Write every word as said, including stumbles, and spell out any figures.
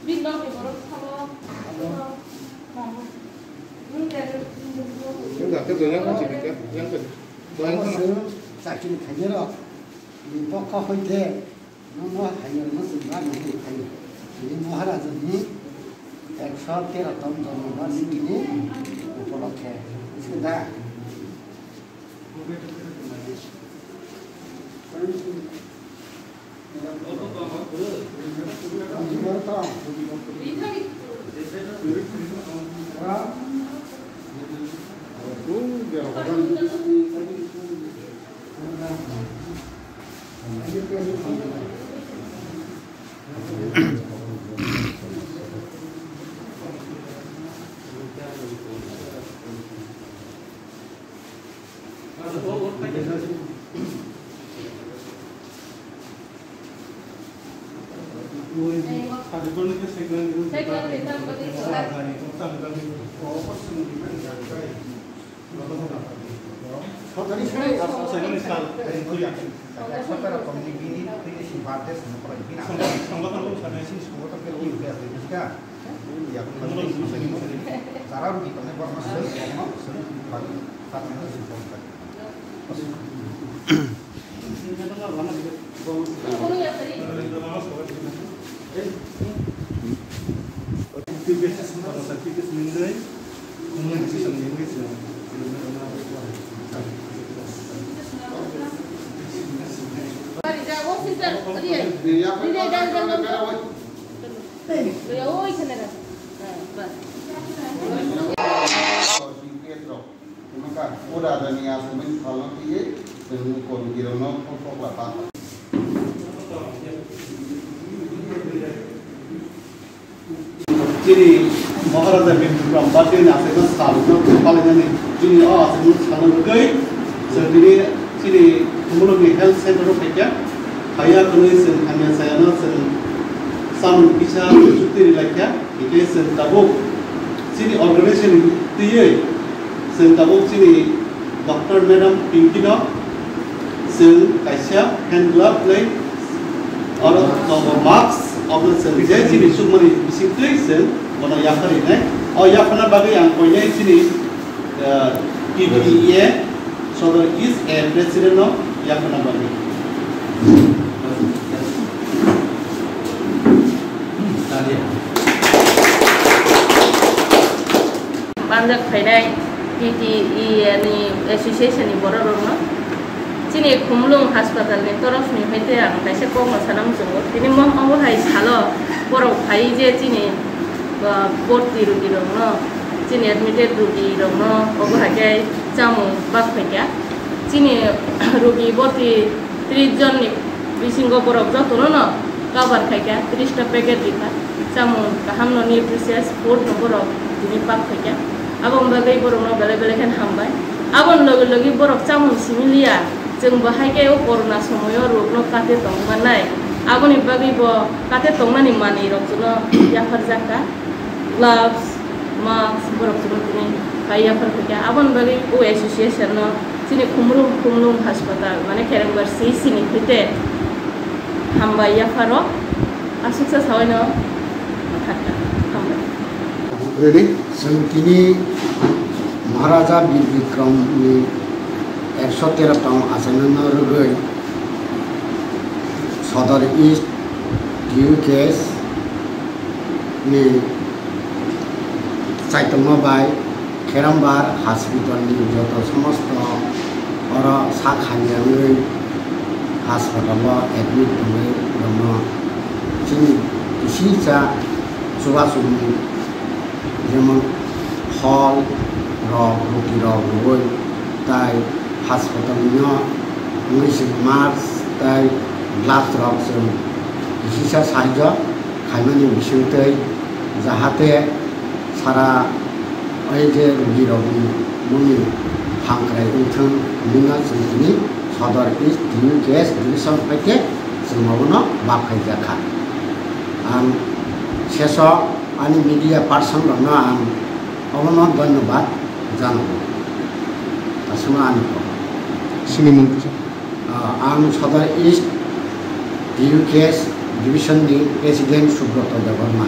Bini nokni borok sabo. Yang kata yang kata yang kata. Yang kata. Chakiri khainai rok ni pokha hoite nono haino no sumra ni haino ni Maharaja ni ekso tero tom jono ba ni ni upolokkhe. Iske da. Hwnkhai, o raja ni aswk bai salno twiwi chwng komiti rokno kok kok la pa. Chini Maharaja Bir Bikram Bharati ni aswkno salno palainani chini o aswkno salno rwgwi chwng tini chini Khumulwng ni health center o phaikha. Phaiya hwnwi chwng hamya chayano chwng samung kisa chukti ri laikha. Hingke chwng tabuk chini organization twiwi chwng tabuk chini Doctor Madam Pinky no chwng kaisa hand glove nai oro tongo mask obo chwng je chini chukmani bisingtwi chwng bono yapharwi nai. O yapharna bagwi ang koinai chini, ah, T T E A Sodor East A President no yaphana bagwi. Banjak phainai T T E A ni association ni borok rokno chini Khumulwng hospital ni torof ni hai te ang kaisa kokno sana muchungo. Tini mo obo hai salo borok phai je chini, ah, borti rugi rokno, chini admitted rugi rokno obo hai khe chamung bak phaikha. Chini rugi borti tris jon ni bisingo borok jotono no cover khaikha, tris ta packet rikha. Chamung kaham no nutritious food no borok tini pak khaikha. Aboni bagwi borok no belai belai khe hambai. Aboni logi logi borok chamung simi liya, chwng bo hai khe o corona somoyo rok no kate tong mannai. Aboni bagwi bo kate tongnani manwi rok chwngno yaphar jakha. Gloves, mask, borok chwngno tini pai yaphar khaikha. Aboni bagwi o association no chini Khumulwng, Khumulwng hospital, mane Kerengbar C C ni hwite hambai yapharo. Aswksa sawaino thakha. Hambai. Ready? Chwng tini Maharaja Bir Bikram ni ekso tero tong achaino rwgwi Sodor East T U K S ni chaitokma bai Kherambar hospital ni joto somosto oro sak hamya wngwi hospital o admit wngwi rwno chini kisi cha chubachu ni jemon hol rok, ruti rok rwui tai hospital no wngwi chwng mask tai gloves rok chwng kisa sahajyo khaimani bisingtwi jahate sara o je rugi rokni mungni hamkrai wngthwng hinwi no chwng tini Sodor East T U K S division phaikhe chwng abono bak phaijakha. Ang seso ani media person rokno ang obono dhonyobad janago. Aswkno ani kok. Sini mung kisa. Ah, ang Sodor East T U K S division ni president Subroto Debbarma.